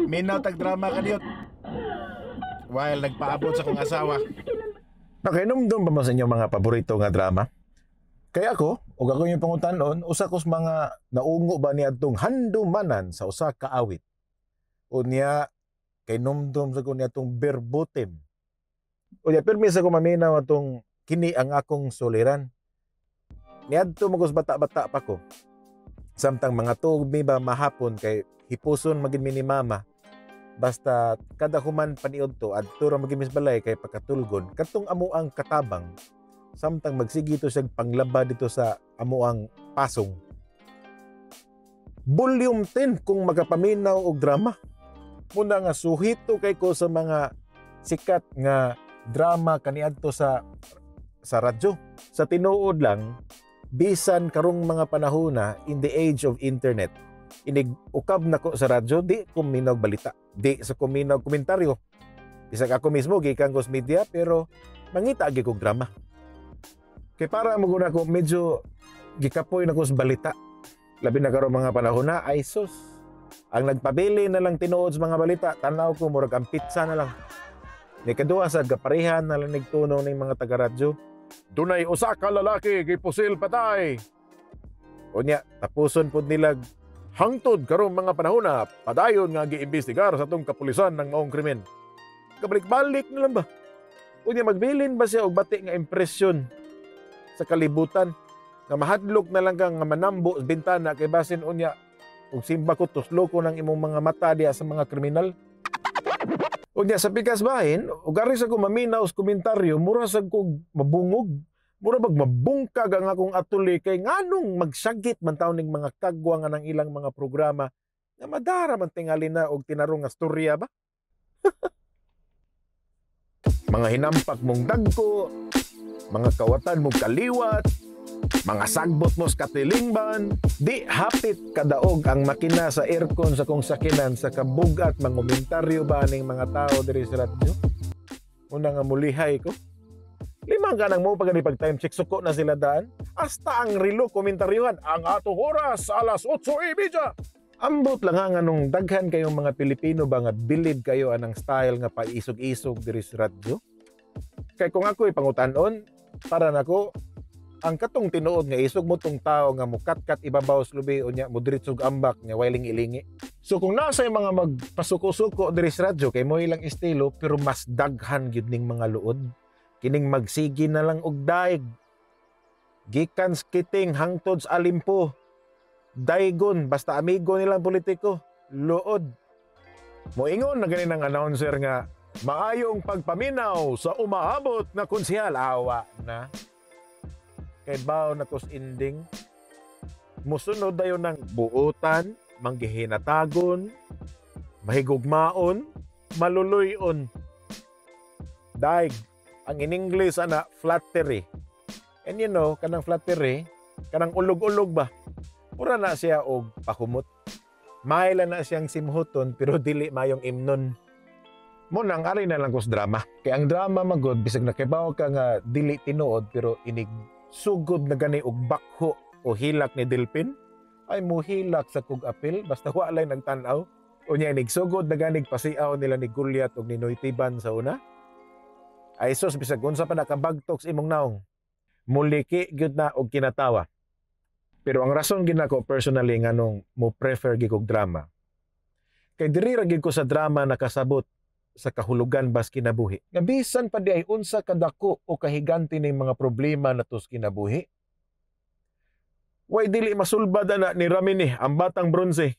Minaw tag drama kadiyot. While nagpaabot sa kong asawa. Nakahinumdum ba mo sa inyong mga paborito nga drama? Kaya ako, ug ako yung pangutanon, usa ko sa mga naungo ba ni adtong handumanan sa usa ka awit. Unya kay numdum sa ko niadtong Verboten. Unya pirmi sa ko maminaw atong Kini ang Akong Suliran. Niadto mo bata-bata pa ko. Samtang mga tuog mi ba mahapon kay hipuson magin mi ni mama. Basta kada human paniud to, adto ra magin mis balay kay pagkatulgon katong amuang katabang samtang magsige to siyang panglaba dito sa amuang pasong. Volume 10 kung makapaminaw og drama. Muna nga suhito kay ko sa mga sikat nga drama kaniadto sa radyo. Sa tinuod lang, bisan karong mga panahona in the age of internet, inig ukab nako sa radyo, di ko minaw balita, di sa ko minaw komentaryo. Bisag ako mismo gikan ko sa media, pero mangita gyud kog drama. Kay para mo gud ako medyo gikapoy na ko sa balita. Labi na karong mga panahon na, ay sus. Ang nagpabili na lang tinuod sa mga balita, tanaw ko murag ang pizza na lang. Ni kaduha sa gaparehan na lang nagtuno ning mga taga-radyo. Dunay usa ka lalaki gipusil patay. Unya, tapuson pod nila, hangtod karong mga panahon na padayon nga giimbestigar sa atong kapulisan ng maong krimen. Kabalik-balik na lang ba? Unya magbilin ba siya og bati nga impresyon sa kalibutan nga mahadlok na lang ka nga manambo sa bintana kay basin unya ug simba ko tuslo ko ng imong mga mata diya sa mga kriminal? Unya sa pikas bahin, ug ari sa ko maminaw sa komentaryo, mura sa kog mabungog. Mura bag mabungkag ang akong atuli kay nganong magsagit man taon ning mga kagwa nga ng ilang mga programa nga madara man tingali na og tinarong nga storya ba? Mga hinampak mong dagko, mga kawatan mong kaliwat, mga sagbot mo sa katilingban, di hapit kadaog ang makina sa aircon sa kong sakinan sa kabugat mangomentaryo ba ning mga tao diri sa radyo. Una nga mulihay ko. Limang ka nang mo pag pag time check, suko na sila daan. Hasta ang relo komentaryuhan ang atong oras alas 8:30. Ambot lang nga nung daghan kayong mga Pilipino ba nga bilib kayo anang style nga paisog-isog diri sa radyo. Kay kung ako'y pangutan-on, para nako ang katong tinuod nga isog mo tong tao nga mukatkat ibabaw sa lubi unya mo diretsog ambak nga way lingi-lingi. So kung nasa yung mga magpasuko-suko diri sa radyo kay mo ilang estilo, pero mas daghan gyud ning mga luod kining magsigi na lang og daig. Gikan skiting hangtod sa alimpo. Daygon basta amigo nilang politiko, luod. Moingon na ganin ang announcer nga maayong pagpaminaw sa umaabot na konsehal, awa na. Kay baw na kos ending. Musunod dayon ng buotan, manggihinatagon, mahigugmaon, maluluyon. Daig. Ang in English ana flattery. And you know, kanang flattery, kanang ulog-ulog ba? Mura na siya og pakumot. Maila na siyang simhuton pero dili mayong imnon. Mo nang ari na lang kos drama. Kay ang drama magod bisag nakibaw ka nga dili tinuod, pero inig sugod na gani og bakho o hilak ni Delpin ay muhilak sa kog apil basta walay nagtan-aw. Unya inig sugod na ganig pasiaw nila ni Goliath og ni Noy Tiban sa una. Ay sus, bisag unsa pa nakabagtok sa imong naong, muliki gyud na og kinatawa. Pero ang rason gid nako personally nganong mo prefer gyud kog drama, kay diri ra gyud ko sa drama nakasabot sa kahulugan bas kinabuhi. Nga bisan pa di ay unsa kadako o kahigante ning mga problema nato sa kinabuhi, way dili masulbad ana ni Ramini ang batang bronze.